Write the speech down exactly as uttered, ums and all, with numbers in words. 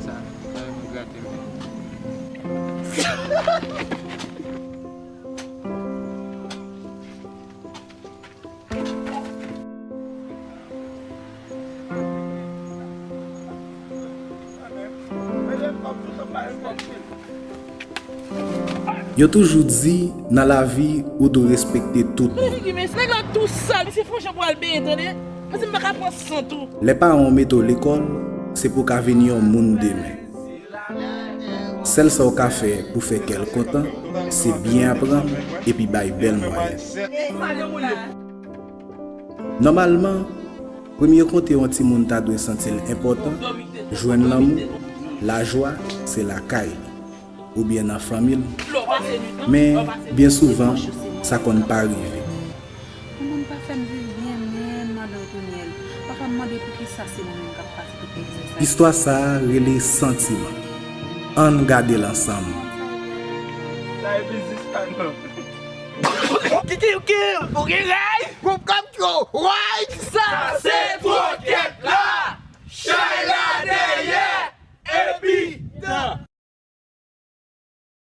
Sa, sa mwen grate men. Yo toujou di, nan lavi, ou dwe respekte tout moun. Nèg la tou sal, misye fon jan pou al benyen, tande. Paske m pa ka pran san tou. Lè paran w mete w lekòl, se pou w ka vin yon moun demen. Sèl sa w ka fè pou fè kè l kontan, se byen aprann epi bay bèl mwayèn. Nòmalman, premye kote yon timoun ta dwe santi l enpòtan, jwenn lanmou, lajwa, se lakay li, oubyen nan fanmi l. Men, byen souvan, sa konn pa rive. Yon moun pa fè m viv byen menm, mande Otonyèl. Papa m mande poukisa se mwen menm k ap pase tout egzistans. Istwa sa a rele santiman. Ann gade l ansanm. Sa e biznis pa nou. Kiki, kiki, ou gen rèy? Gwoup kòm tro, why? Sa se twokèt la! Chay la dèyè! Epi dan!